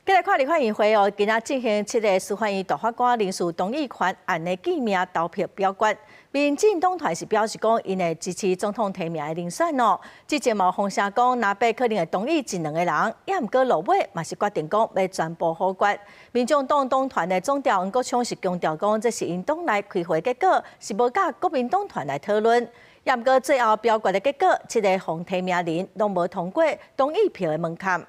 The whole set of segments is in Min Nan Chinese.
繼來看立法院會哦，今仔進行七个司法院大法官人事同意權案的記名投票表決。民進黨團是表示講，𪜶會支持總統提名的人選哦。之前嘛有風聲講，藍白可能會同意一兩个人，也毋過落尾嘛是決定講欲全部否決。民眾黨黨團的總召黃國昌是強調講，這是𪜶黨內開會結果，是無佮國民黨團來討論。也毋過最後表決的結果，七个予提名人攏無通過同意票的門檻。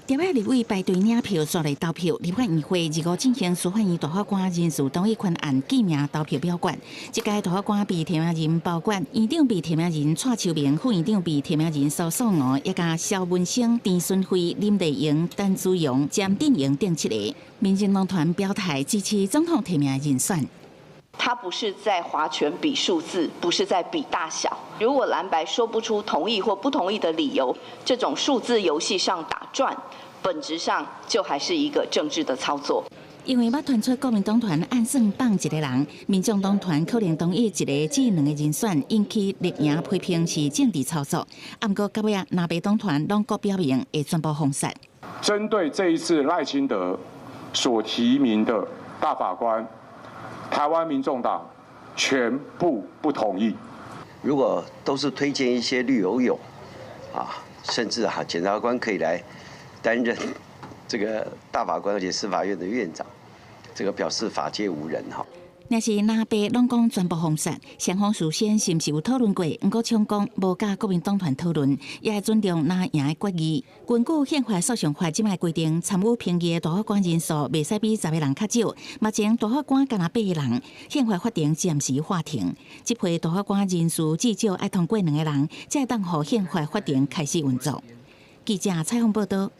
台北立委排隊領票，煞來投票。立法院會二五進行司法院大法官人事同意權案記名投票表決。這屆大法官被提名人包括院長被提名人蔡秋明、副院長被提名人蘇素娥，以及蕭文生、田孫輝、林麗瑩、陳姿蓉、詹振榮等七个。民進黨團表態支持總統提名人選。他不是在劃拳比數字，不是在比大小。如果藍白說不出同意或不同意的理由，這種數字遊戲上打轉，本質上就還是一個政治的操作。因為捌傳出國民黨團暗算放一个人，民眾黨團可能同意一个至兩個人選，引起綠營批評是政治操作。毋過到尾仔，藍白黨團攏閣表明會全部封殺。針對這一次賴清德所提名的大法官，台灣民眾黨全部不同意。如果都是推薦一些綠油油，啊，甚至哈檢察官可以來擔任這個大法官，而且司法院的院長，這個表示法界無人哈。若是藍白攏講全部封殺，雙方事先是毋是有討論過？黃國昌講無佮國民黨團討論，也會尊重藍營的決議。根據憲法訴訟法這擺規定，參與評議的大法官人數袂使比10個人較少。目前大法官干焦八个人，憲法法庭暫時喊停。這批大法官人數至少愛通過兩个人，才會當予憲法法庭開始運作。記者採訪報道。